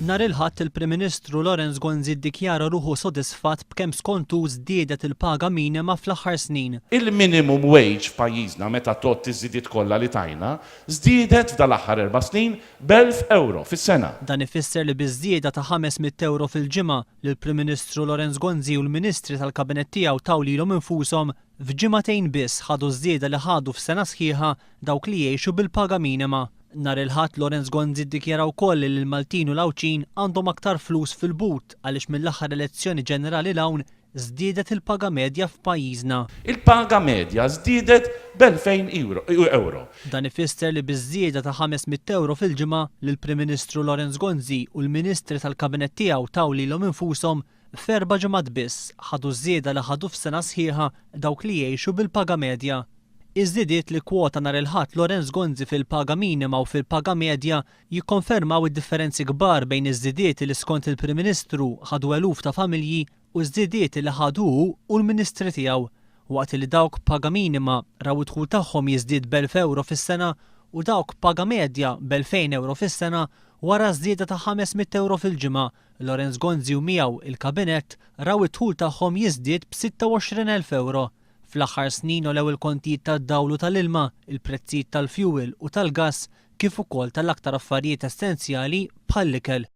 Nhar il-Ħadd il-Prim Ministru Lawrence Gonzi ddikjara ruħu sodisfatt b'kemm skontu żdiedet il-paga minima fl-aħħar snin. Il-minimum wage f'pajjiżna meta tgħodd iż-żidiet kollha li tajna, żdiedet f'dal-aħħar erba' snin b'elf ewro fis-sena. Dan ifisser li biż-żieda ta' 500 ewro fil-ġimgħa li l-Prim Ministru Lawrence Gonzi u l-Ministri tal-Kabinett tiegħu taw lilhom infushom, f'ġimagħtejn biss ħadu żieda li ħadu f'sena sħiħa dawk li jgħixu bil-paga minima. Nhar il-Ħadd Lawrence Gonzi ddikjara wkoll li l-Maltin u l-Għawdxin għandhom aktar flus fil-but għaliex mill-aħħar elezzjoni ġenerali 'l hawn żdiedet il-paga medja f'pajjiżna. Il-paga medja żdiedet b'2000 ewro. Dan ifisser li biż-żieda ta' 500 ewro fil-ġimgħa li l-Prim Ministru Lawrence Gonzi u l-Ministri tal-Kabinett tiegħu taw lilhom infushom, f'4 ġimgħat biss ħadu żieda li ħadu f'sena sħiħa dawk li jgħixu bil-paga medja. Iż-żidiet li kwota nhar il-Ħadd Lawrence Gonzi fil-paga minima u fil-paga medja jikkonfermaw id-differenzi kbar bejn iż-żidiet li skont il-Prim Ministru ħadu eluf ta' familji u ż-żidiet li ħadu hu u l-ministri tiegħu. Waqt li dawk paga minima raw id-dħul tagħhom jiżdied b'1000 ewro fis-sena u dawk paga medja b'2000 ewro fis-sena wara żieda ta' 500 ewro fil-ġimgħa, Lawrence Gonzi u miegħu il-kabinett raw id-dħul tagħhom jiżdied b'26,000 ewro. Fl-aħħar snin għolew il-kontijiet tad-dawl u tal-ilma, il-prezzijiet tal-fuel u tal-gas kif ukoll tal-aktar affarijiet essenzjali bħall-ikel.